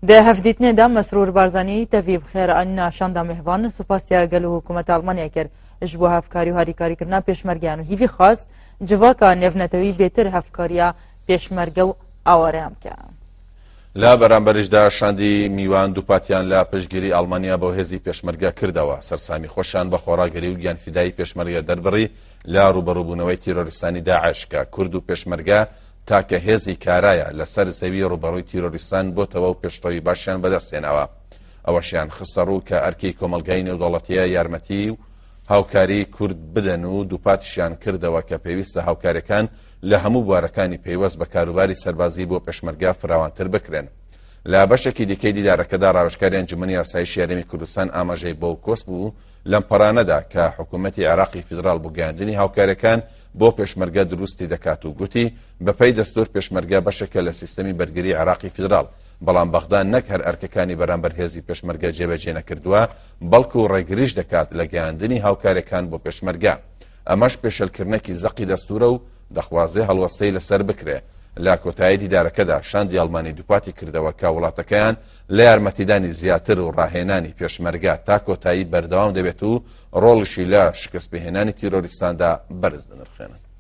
Di hevdîtinê de Mesrûr Barzanî tevî bi xêr anîna şanda mêhvan spasiya gel û hikûmeta Almanya kir ji bo hevkarî û harîkarîkirina pêşmergeyan û hîvî xwest civaka nêvnetewî bêtir hevkariya pêşmerge û awareyan bike. لە بەرامبەریشدا شاندی میوان دووپاتیان لە پشتگیری ئەڵمانیا بۆ هێزی پێشمەرگە کردەوە، سەرسامی خۆشیان بە خۆڕاگری و گیانفیدایی پێشمەرگە دەربڕی لە ڕووبەڕووبوونەوەی تیرۆریستانی داعش کە کورد و پێشمەرگە تاکە هێزی کارایە لەسەر زەوی ڕووبەڕووی تیرۆریستان بۆتەوە و پێشڕەوی باشیان بەدەستهێناوە. ئەوەشیان خستەڕوو کە ئەرکی کۆمەڵگای نێودەوڵەتییە یارمەتی و هاوکاری کورد بدەن و دووپاتیشیان کردەوە کە پێویستە هاوکاریەکان لە هەموو بوارەکانی پەیوەست بە کاروباری سەربازی بۆ پێشمەرگە فراوانتر بکرێن. لە بەشێکی دیکەی دیدارەکەدا ڕاوێژکاری ئەنجومەنی ئاسایشی هەرێمی کوردستان ئاماژەی بەو کۆسپ و لەمپەڕانەدا کە حکوومەتی عێراقی فیدراڵ بۆ گەیاندنی هاوکاریەکان بۆ پێشمەرگە دروستی دەکات و گوتی بەپێی دەستوور پێشمەرگە بەشێکە لە سیستەمی بەرگری عێراقی فیدراڵ بەڵام بەغدا نەک هەر ئەرکەکانی بەرامبەر هێزی پێشمەرگە جێبەجێ نەکردووە بەڵکو ڕێگریش دەکات لە گەیاندنی هاوکاریەکان بۆ پێشمەرگە. ئەمەش پێشێلکردنێکی زەقی دەستوورە و دەخوازێ هەڵوەستەی لەسەر بکرێ. لە کۆتایی دیدارەکەدا شاندی ئەڵمانی دووپاتی کردەوە کە وڵاتەکەیان لە یارمەتیدانی زیاتر و ڕاهێنانی پێشمەرگە تا کۆتایی بەردەوام دەبێت و ڕۆڵیشی لە شکستپێهێنانی تیرۆریستاندا بەرز دەنرخێنن.